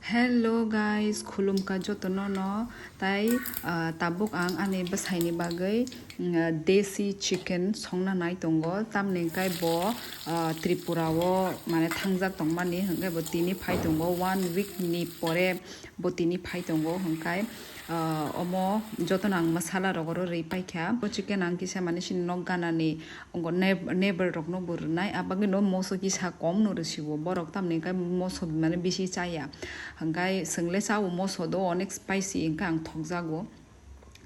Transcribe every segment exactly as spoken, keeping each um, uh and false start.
Hello guys, khulumkha jotono no. Tai, ah, tabuk ang ani bwsaini bagwi, mm, desi chicken songna nai tongo. Tamni hwnkhe bo, ah, Tripura o mane thangjak tongmani, hwnkhe bo tini phai tongo. One week ni pore bo tini phai tongo, hwnkhe, ah, omo jotono ang masala rok oro rwi paikha. Bo chicken ang kisa mane chini nok ganani Ongo neighbor rokno bo rwnai, abagwino moso kisa kom no rwsio borok, tamni hwnkhe moso mane bisi chaya. Hwnkhe chwng le chao moso do, onek spicy hwnkhe ang thokjago.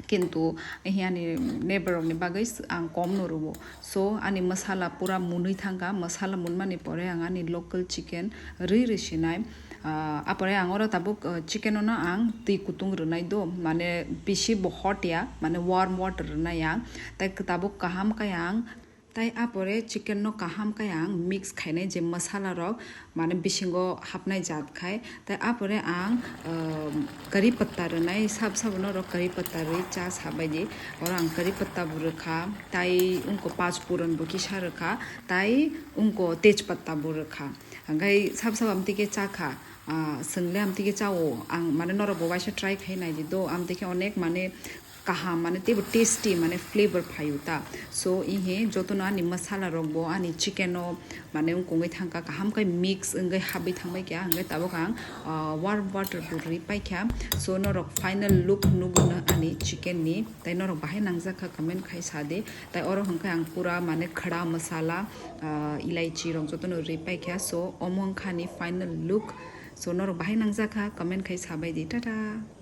Kintu, eh, ani neighbor rokni bagwi ang kom no rwo. So, ani masala pura munwi thangkha, masala munmani pore ang ani local chicken rwi rwi sinai. Ah, apore ang oro tabuk, ah, chicken ono ang twi kutung rwnai do, mane bisi bo hot ya, mane warm water rwnai ang. Tai tabuk kaham khe ang, tai apore chicken no kaham khe ang mix khainai je masala rok mane bisingo hapnai jat khai. Tai apore ang, ah, kari patta rwnai, sab sabo norok kari patta rwi cha sabaidi. Oro ang kari patta bo rwkha, tai wngkha pach puron bo kisa rwkha, tai wngkha tej patta bo rwkha. Hwnkhe sab sabo amtwi khe chakha, ah, chwng le amtwi khe chao, ang mane norok bo waisa try khai naidi do, amtwi khe onek mane kaham, mane teibo tasty mane flavor phaio ta. So, ihe jotono ani masala rok bo ani chicken o mane wngkongwi thangkha, kaham khe mix wngwi habwi thangbai kha, hwnkhe tabuk ang, ah, warm water bo rwi paikha. So, norok final look nugwino ani chicken ni, tai norok bahai nangjakha comment khai sadi. Tai oro hwnkhe ang pura mane khwda masala, ah, ilaichi rok jotono rwi paikha. So, omo wngkha ani final look. So, norok bahai nangjakha comment khai sabaidi. Tata.